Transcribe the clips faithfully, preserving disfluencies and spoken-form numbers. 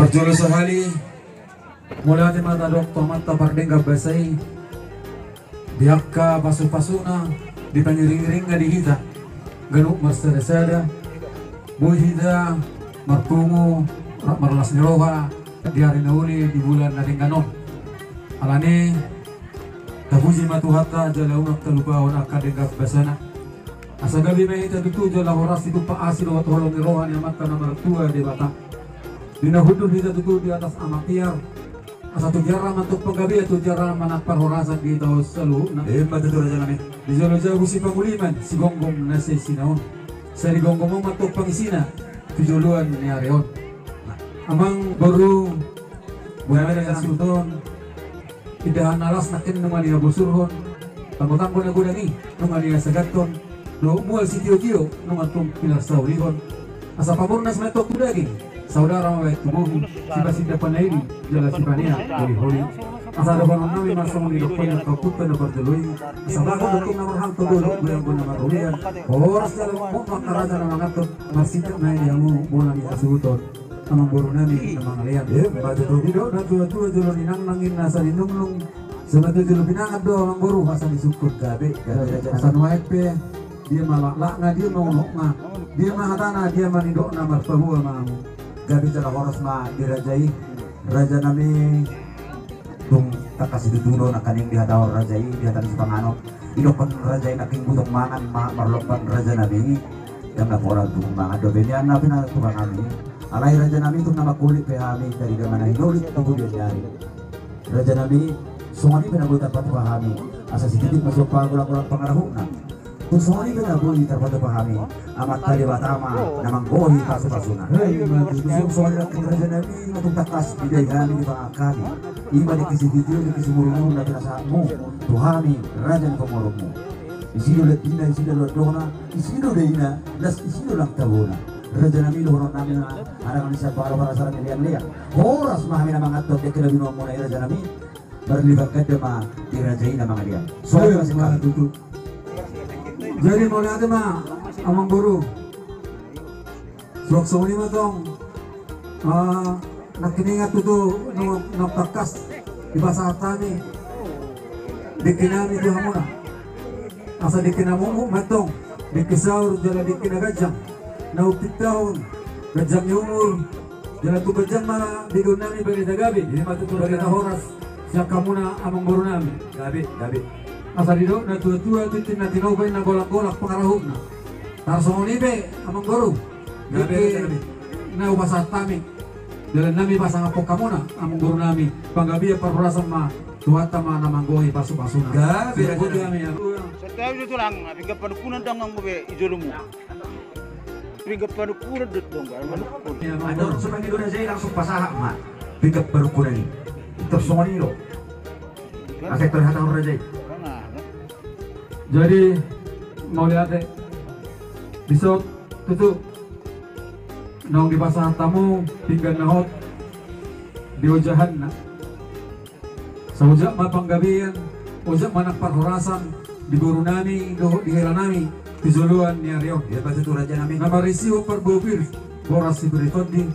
Jolo sahali, mauliate ma tadok tu Amanta pardenggan basa i, di angka pasupasuna, di pangiringiringna di hita, ganup marsadasada, boi hita marpungu, rap marlas ni roha, di ari na uli, di bulan na denggan on. Alani, tapuji ma Tuhanta, jala unang talupahon angka denggan basana. Asa gabe ma hita tutu jala horas, ditumpak asi dohot holong ni roha ni Amanta na martua Debata. Di na hundul hita tutu di atas amatiar. Asa tu jara ma tong panggabean, tu jara ma nang parhorasan di hita on saluhutna. Emma tutu raja nami. Di jolo jabu sipanguliman, sigomgom na sesinaon. Sai digomgom on ma tong pangisina, tu joloan ni ari on. Amang boru, boru na suhut on. Indahan na las nangkin nunga nihabosurhon, tanggotanggo na godang i nunga nihasagathon, dohot mual sitiotio nunga tung pinarsaulihon. Asa pabornas ma tong tu daging, saudara ma bahen tu bohi, sipasindapan na ili, jala sipaneang holiholi. Asa dohonon nami ma songon nidok ni angka ompunta na parjolo i, asa bagot do tong na marhalto, dolok do anggo na marholian, horas jala mokmok ma angka raja na manganhon, marsitak ma i di hamu bona ni hasuhuton. Amang boru nami na mangalean. Emma tutu. Didok natuatua, jolo ninangnang ninna asa ninungnung. Sai ma tu jolo pinangan do amang boru, asa nisungkun gabe, gabe raja. Asa nuaeng pe, dia ma laklakna, dia ma unokna, dia ma hatana, dia ma nidokna, marpaboa ma hamu. Gabe jala horas ma di raja i. Raja nami. Tung tangkas situtu do nangkaning dihatahon raja i, di hata ni sipanganon. Didokkon raja i nangkin butong mangan ma marlompan raja nami. Dang na pola tung mangan dope nian na pinatupa hami. Alai raja nami, tung na mangkulit pe hami, tarida ma na hinolit tu pudian ni ari. Raja nami, songon i pe na boi tarpatupa hami. Asa sititi ma sian pangolangolangna pangarahutna. Tung songon i pe na boi tarpatupa hami, Amanta Debata ma na manggohi pasupasuna. Hei, ma tutu. Tung songon i nangkin raja nami, na tung tangkas didai hami di pangan hami. I ma dengke sititi, dengke sumurumuru na pinasahatmu tu hami, raja ni pamoruonmu. Disi do lendina, disi do landokna, disi do daina, las disi do nang tabona. Raja nami, dohonon nami ma, arangan ni sian pangalo, parasaran ni leangleang. Horas ma hami na manganhon dengke na binoanmuna i raja nami. Marlipat ganda ma di raja i na mangalean. Songon i ma singkat. Emma tutu. Jadi mauliate ma amang boru. Suang songon i ma tong. Ah, nangkiningan tutu na, na tangkas dipasahat hami dengke nami tu hamuna. Asa dengke na mumuk ma tong, dengke saur jala dengke na ganjang. Na umpitahon, ganjang ni umur, jala tung ganjang ma didohon nami barita gabe, ima tutu barita horas sian hamuna amang boru nami. Gabe, gabe. Asa didok natuatua, tintin na tinopa i na golanggolang pangarahutna. Tarsongon i pe amang boru. Gabe, gabe. Na hupasahat hami. Dalan nami pasangaphon hamuna amang boru nami. Panggabean parhorasan ma Tuhanta ma na manggohi pasupasuna. Gabe, gabe. Siput hami ya. Satahu itu tulang, pinggan panungkunan dang anggo be i jolomu. Pinggan panungkunan dot dong, panungkunan. Adong sebagai dona jadi langsung pasahat ma. Pinggan panungkunan i. Tarsongon i do. Asa tarhata raja i. Jadi mauliate. Disi tutu. Naung dipasahat hamu pinggan na hot di ojahanna. Sai ojak ma panggabean, ojak ma nang parhorasan di boru nami dohot di hela nami tu joloan ni ari on. Ia patutu raja nami. Na marisi parbue pir, boras sipir ni tondi.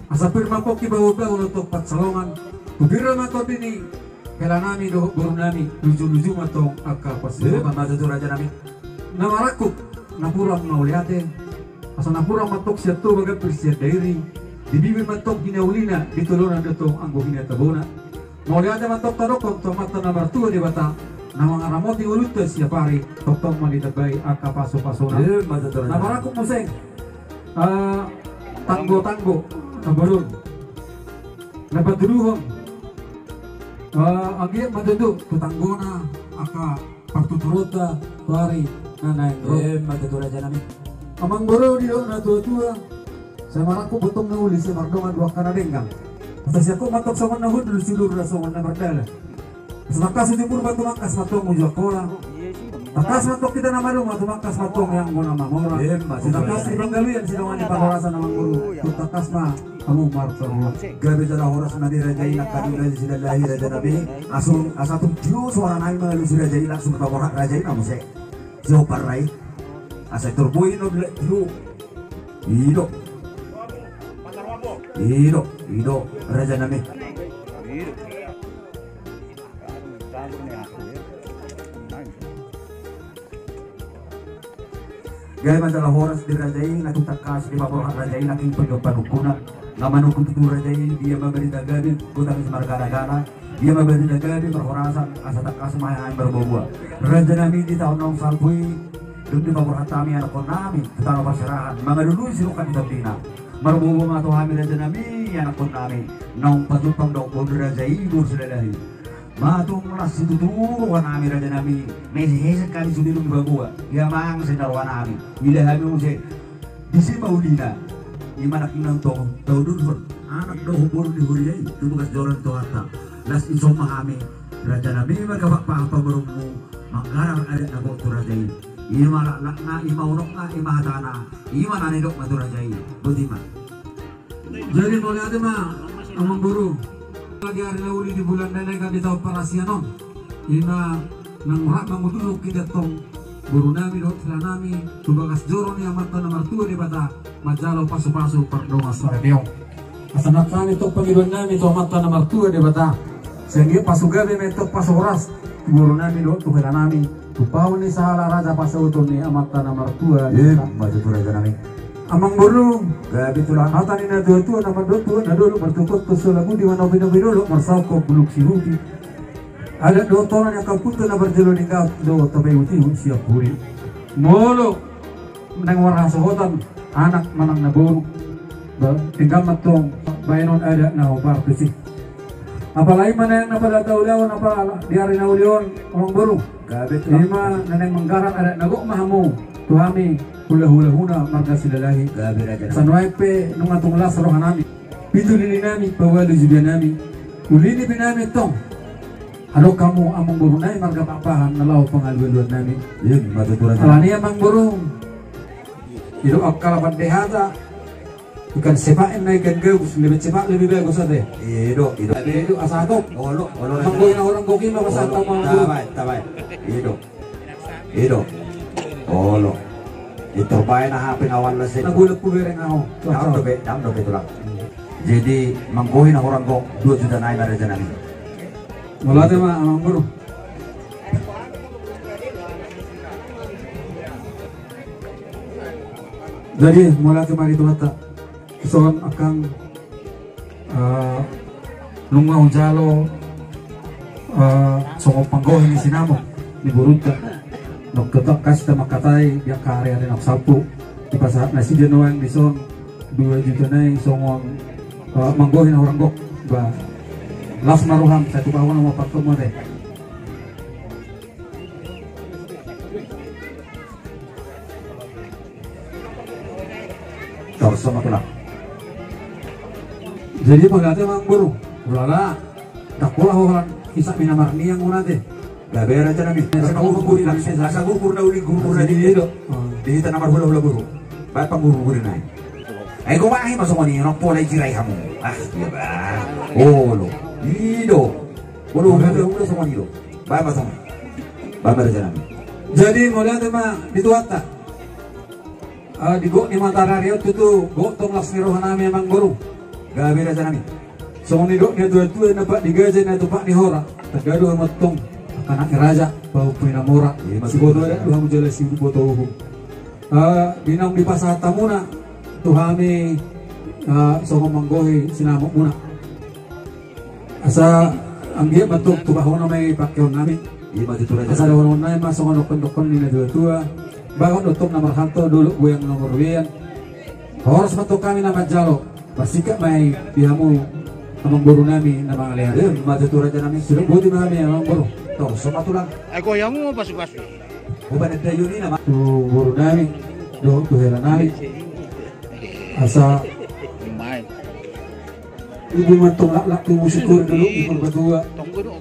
Asa pir ma pongki bahulbahul dohot pansalongan. Tu pir ma tondi ni hela nami dohot boru nami, lujuluju ma tong angka pansalongan. Ia patutu raja nami. Na marangkup napuran mauliate. Asa napuran ma tong sian Toba, gambir sian Dairi. Di bibir ma tong hinaulina, di tolonan do tong anggo hinatabona. Mauliate ma tong tadokkon tu Amanta na martua Debata, na mangaramoti ngolunta siapari, tongtong ma ditambai angka pasupasuna. Ia patutu raja. Na marangkup muse. Ah, tanggotanggo, tabolon. Na patuduhon. Ah, anggiat ma tutu tu tanggona angka partuturonta tu ari na naeng ro. Ia patutu raja nami. Amang boru, didok natuatua. Sai marangkup botong na uli, sai mardongan tu angka na denggan. Asa siangkup ma tong songon na hundul, siulurna songon na mardalan. Asa tangkas uju Purba, tumangkas ma tong uju Angkola. Tangkas ma tong hita na malua, tumangkas ma tong anggo na mamora. Emma tutu. Tangkas di panggalian sidongan ni parhorasan amang boru. Tung tangkas ma hamu marpaboa. Gabe jala horas ma di raja i, nangkaning raja Silalahi, raja nami. Asa, asa tung tio suara nami mangalusi raja i, langsung paborhat raja i ma muse. Siombar ra i. Asa turboi no dilek tio. I do. I do, i do, raja nami. Gabe ma jala horas di raja i, na tung tangkas dipaborhat raja i, na tung pajompa dukuna, na manungkun tutu raja i, dia ma barita gabe, godang simargana-gana, dia ma barita gabe, marhorasan, asa tangkas ma hami marboaboa. Raja nami di taon naung salpu i, dung dipaborhat hami anakkon nami, tu tano parserahan, mangalului sidok hami tondina. Marboaboa ma tu hami raja nami, anakkon nami, naung pajumpang dohot boru raja i, boru Silalahi. Matung las situtu roha nami raja nami, na hesehesek hami sude dung dipaboa, ia manang senda roha nami, ila hami muse. Disi ma ulina, i ma anak na tong, tau duduk, anak dohot boru di huria i, tu bagas joro ni Tuhanta. Las i somba hami, raja nami marga pakpahan paborunmu, manggarar adat na gok tu raja i. I ma laklakna, i ma unokna, i ma hatana, i ma na nidok ma tu raja i. Boti ma. Jadi mauliate ma, amang boru. Lagi ari na uli di bulan nai, nai kan di taon parasian on. I ma naung rap mangutuson hita tong boru nami dohot hela nami tu bagas joro ni Amanta na martua Debata, manjalo pasupasu pardongansaripeon. Asa nang hami tong pangidoan nami tu Amanta na martua Debata, sai anggiat pasu gabe ma i tong, pasu horas tu boru nami dohot tu hela nami, tu pahu ni sahala raja, pasauton ni Amanta na martua. Ima tutu raja nami. Amang boru. Gabe tulang. Hata ni natuatua na mandok tu anak na dolo, martukot tu sola budi, manopi-nopi dolok, marsaokhon bulung sihuti. Adat dohot tona ni angka ompunta na parjolo, denggan do tapaihutihut sian huri. Molo naeng marhasohotan anak manang na boru, ba, denggan ma tong baenon adat na hombar tusi. Apalagi manang na pada taulaon, apa di ari na uli on, amang boru. Gabe tulang. I ma na naeng manggarar adat na gok ma hamu tu hami hulahulahuna marga Silalahi. Gabe raja nami. Sanuaeng pe nunga tung las roha nami, pitu lili nami, paualu juda nami, uli ni be nami tong. Adong hamu amang boru nami marga pakpahan na laho pangalualuan nami. Ima tutu raja nami. Alani amang boru, didok angka lapan D hata. Ikan sepak na ikan gabus, lebih sepak lebih bagus ate. I do, i do. I do, asa hatop. Olo, olo. Manggohi na hurang gok i ma pasahat hamu. Tabaen, tabaen. I do. I do. Olo. Pintor baen aha pe na holan las i. Na golap hubereng ahu. Dang dope, dang dope tulang. Jadi manggohi na hurang gok dua juta nai ma raja nami. Mauliate ma amang boru. Jadi mauliate ma di Tuhanta. Dison angkang, eh, nunga hujalo, eh, songon panggohi ni sinamot ni borunta. Nunga tangkas hita mangkatai di angka ari-ari naung salpu, dipasahat nasida nuaeng dison dua juta nai songon, eh, manggohi na hurang gok. Ba, las ma roham, sai tu bahu nama partomuan deh. Torso ma tulang. Jadi mauliate ma amang boru. Ulala. Dang pola holan hisap mina marniang unate. Gabe raja nami. Asa gurgur na uli, gurgur na uli. Di hita na marhulahula boru. Baen panggurgur nai. Ai gomahi ma songon i, nang pola ijirai hamu. Ah, iya ba. Olo. I do. Olo, hulahula songon i do. Baen ma songon i. Baen ma raja nami. Jadi mauliate ma di Tuhanta. Ah, di gok ni mataniari on tutu, gok tong las ni roha nami amang boru. Gabe raja nami. Songon nidok ni natuatua, na pat digaja na tupak ni hora. Tagado hamu tong, angka anak ni raja, pahompu ni na mora. Siboto adat do hamu jala siboto uhum. Ah, di naung dipasahat hamuna tu hami, ah, songon manggohi sinamotmuna. Asa anggiat ma tong tubahonon ma i pangkeon nami. Asa dohonon nami ma songon dokkondokkonon ni natuatua. Bagot do tong na marhalto, dolok goyang na maruean. Horas ma tong hami na manjalo. Parsingkat ma i di hamu amang boru nami na mangalean. Ima tutu raja nami. Sidok boti ma hami amang boru. Torso ma tulang. Ai goyang ma pasupasu. Ubanan dayuni nama. Tu boru nami dohot tu hela nami. Asa tubu ma tong laklak, tubu syukur, dolok di Purbatua.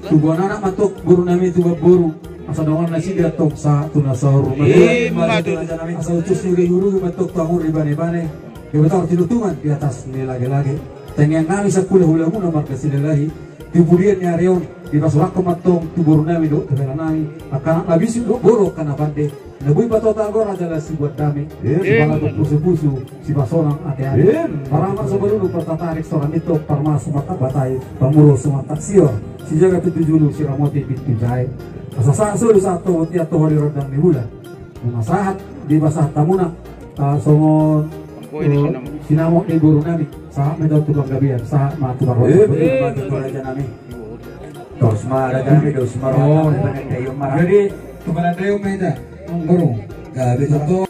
Tubuan anak ma tong boru nami, tubuan boru. Asa dongan nasida tong sahat tu na saur matua. Asa uncus ni urugi ma tong tu angur ni banebane. Debata martinuntungan di atas ni lagelage. Tangiang nami sahat tu hulahulamuna marga Silalahi. Di pudian ni ari on. Dipasahat ma antong tu boru nami dohot tu hela nami, angka na bisuk dohot boru angka na pande, na boi patotap goar jala siboan dame, sipalatok pusupusu, sipasonang ateate. Paramak so malulu partatarek, so ra mintong parmas so mantap batai, pamurus so mantap sior, sijaga pintu julu, siramoti pintu jae. Asa sahat solu sahat togu, tiap togu di rondang ni bulan. Nunga sahat, dipasahat hamuna songon sinamot ni boru nami. Sahat ma i tu panggabean, sahat ma tu parhorasan. Raja nami. Tos ma raja nami, dos ma roha. Jadi tu Palandaion ma hita, boru. Gabe tontu.